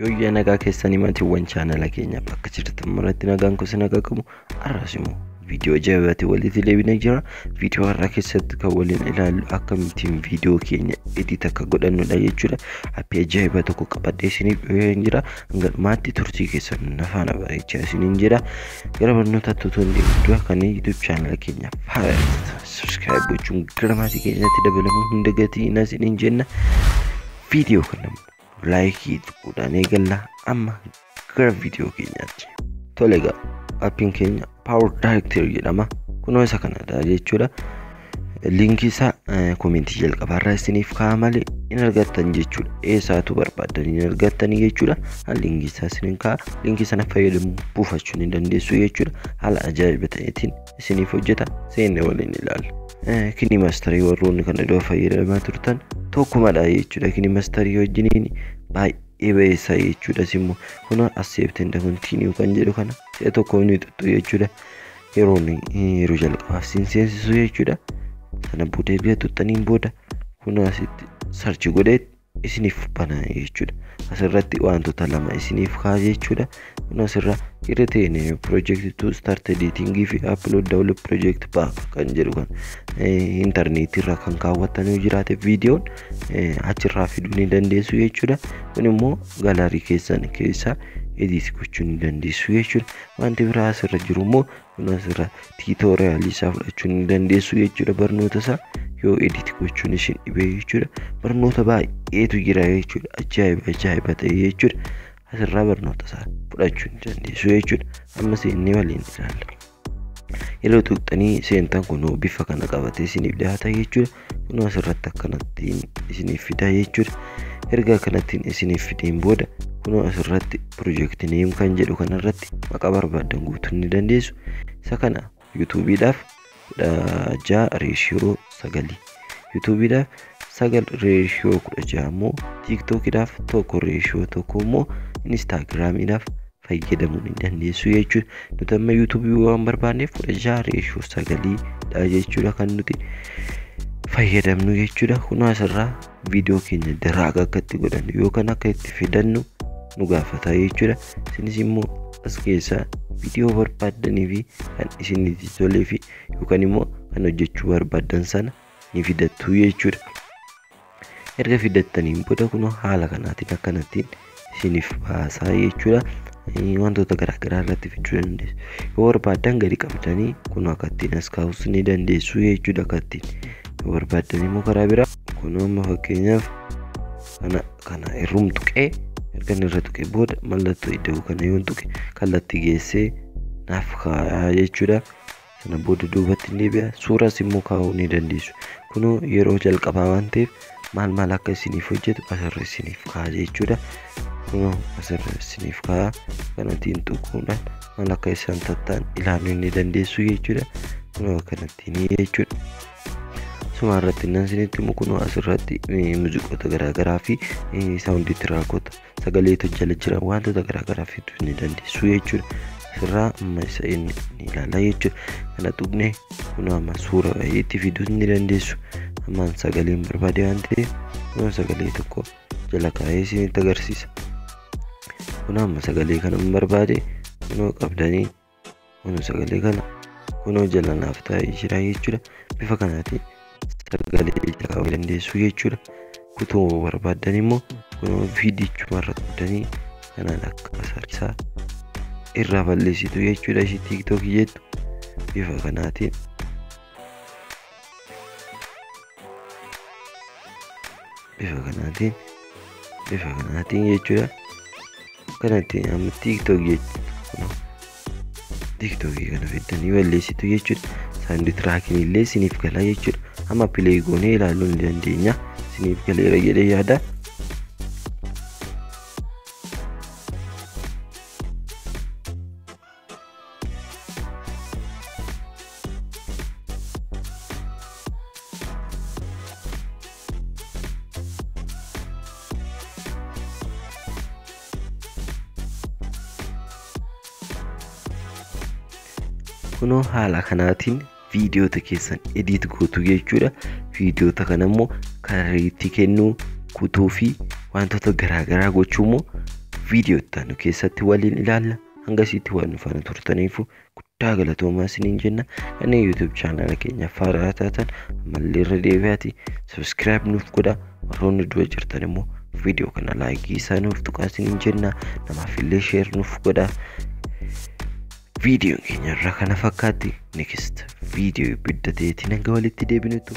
Yooyyaa nagaa keessanii maatiiwwan chaanala keenyaa bakka jirtan maratti nagaan gosa nagaa qabu har'as immoo viidiyoo ajaa'ibaatiin walitti deebinee jira. Viidiyoo har'aa keessatti kan waliin ilaallu akkamittiin viidiyoo keenya edit akka godhannudha jechuudha. Appii ajaa'ibaa tokko qabadhee isiniif dhufee jira. Hanga dhumaatti turtii keessan na faana bareechaa isiniin jira. Gara barnootaatti otoo hin deemin dura kanneen YouTube chaanala keenyaaf haaraa subscribe gochuun gara maatii keenyaatti dabalamuu hin dagatinaa isiniin jenna. Viidiyoo kana laayikii tuquudhaan eegalla. Amma gara viidiyoo keenyaatti. Tole egaa appiin keenya Power Director jedhama. Kunoo isa kanadha jechuudha. Liinkii isaa koomentii jalqabaarraa isiniif kaa'a malee hin argattan jechuudha. Eessaatu barbaaddan hin argattanii jechuudha. Liinkii isaa isiniin kaa'a. Liinkii sana fayyadamuun buufachuu ni dandeessu jechuudha. Haala ajaa'iba ta'eetiin isiniif hojjeta. Seenne waliin ilaalla. Kini maastarii warroonni kana dura fayyadamaa turtan tokkumadha jechuudha. Kini maastarii wajjiniin baay'ee bayeessaa jechuudha. Immoo kun accept and continue kan jedhu kana si'a tokko ni tuttu jechuudha. Yeroo jalqabaaf siin seensisu jechuudha. Sana booda erga tuttaniin booda kun asitti search godhee isiniif bana jechuudha. Asirratti wantoota lama isiniif kaa'a jechuudha. Kun asirra create project to start editing fi upload download project back kan jedhu kan intarneetii irra kan kaawwattan yoo jiraate viidiyoon achirraa fiduu ni dandeessu jechuudha. Kun immoo galaarii keessan keessaa edit gochuu ni dandeessu jechuudha. Wanti biraa asirra jiru immoo kun asirra tiitoriyaalii isaa fudhachuu ni dandeessu jechuudha. Barnoota isaa yoo edit gochuun isin dhibee jechuudha. Barnoota baay'eetu jira jechuudha. Ajaa'iba ajaa'iba ta'e jechuudha. Asirraa barnoota isaa fudhachuu ni dandeessu jechuudha. Amma seennee waliin ilaalla. Yeroo tuqxanii seentan kunoo bifa kana qabatee isiniif dhiyaata jechuudha. Kunoo asirratti akkanattiin isiniif fida jechuudha. Erga akkanattiin isiniif fideen booda kunoo asirratti project name kan jedhu kanarratti maqaa barbaaddan guutuu ni dandeessu. Isa kana YouTube'dhaaf 16 reeshiyoo 9, YouTube'dhaaf 9 reeshiyoo 16 immoo TikTok'dhaaf 1 reeshiyoo 1 immoo Instagram'dhaaf fayyadamuu ni dandeessu jechuudha. Nuti amma YouTube'ii waan barbaanneef 16 reeshiyoo 9dha jechuudha kan nuti fayyadamnu jechuudha. Kunoo asirraa viidiyoo keenya daraagaa akka itti godhannu yookaan akka itti fidannu nu gaafata jechuudha. Isinis immoo as keessaa viidiyoo barbaaddanii fi kan isinitti tolee fi yookaan immoo kan hojjechuu barbaaddan sana ni fidattu jechuudha. Erga fidattaniin booda kunoo haala kanaatiin akkanattiin isiniif baasaa jechuudha. Wantoota garaagaraa irratti fiduu dandeessu. Yoo barbaaddan gadi qabdanii kunoo akkattiin as kaa'uus ni dandeessu jechuudha. Akkattiin yoo barbaaddan immoo karaa biraa kunoo amma fakkeenyaaf kana irrum tuqee erga inni irra tuqee booda mallattoo iddoo kana yoon tuqe kallattii geessee naaf kaa'a jechuudha. Sana booda duubatti ni deebi'a. Suuras immoo kaa'uu ni dandeessu. Kunoo yeroo jalqabaa waan ta'eef maal maal akka isiniif hojjetu asirra isiniif kaa'a jechuudha. Kunoo asirra isiniif kaa'a. Kanattiin tuquudhaan maal akka isaan tattaan ilaaluu ni dandeessu jechuudha. Kunoo akkanattiin jechuudha. Suma irratti nan isinitti himu kunoo asirratti muuziqoota garaagaraa fi saawundii tiraakota sagaleetu jala jiran wantoota garaagaraa fiduu ni dandeessu jechuudha. Asirraa amma isa inni ni ilaala jechuudha. Kana tuqnee kunoo amma suura baay'eetti fiduu ni dandeessu. Ammaan sagaleen barbaade waan ta'eef kunoo sagalee tokko jala kaa'ee isinitti agarsiisa. Kunoo amma sagalee kana barbaade kunoo qabdanii kunoo sagalee kana kunoo jala naaf taa'ee jira jechuudha. Bifa kanaatiin sagalee jala kaa'uu dandeessu jechuudha. Kutuu barbaaddan immoo kunoo viidichumarra qabdanii kanaan akka isaa irraa balleessitu jechuudha. Ishii TikTokii jettu bifa kanaatiin bifa kanaatiin jechuudha. Kanatti amma TikTok jettu kunoo TikTokii kana fiddanii balleessitu jechuudha. Saawundi tiraakiin illee isiniif gala jechuudha. Amma pilee goonee ilaaluu ni dandeenya. Isiniif galeera jedhee yaada. Kunoo haala kanaatiin viidiyoota keessan edit gootu jechuudha. Viidiyoota kana immoo kalariitti kennuu, kutuu fi wantoota garaagaraa gochuu immoo Viidiyoo itti aanu keessatti waliin ilaalla. Hangasitti waan nu faana turtaniifu guddaa galatoomaa isiniin jenna. Kanneen YouTube chaanala keenya haaraa taatan ammallee irra deebi'aati subscribe nuuf godhaa. Warroonni dura jirtan immoo viidiyoo kana laayikii isaa nuuf tuqaa isiniin jenna. Namaaf illee share nuuf godhaa. Viidiyoon keenya irraa kana fakkaatti. Next viidiyoo ibidda ta'eetiin hanga walitti deebinutti.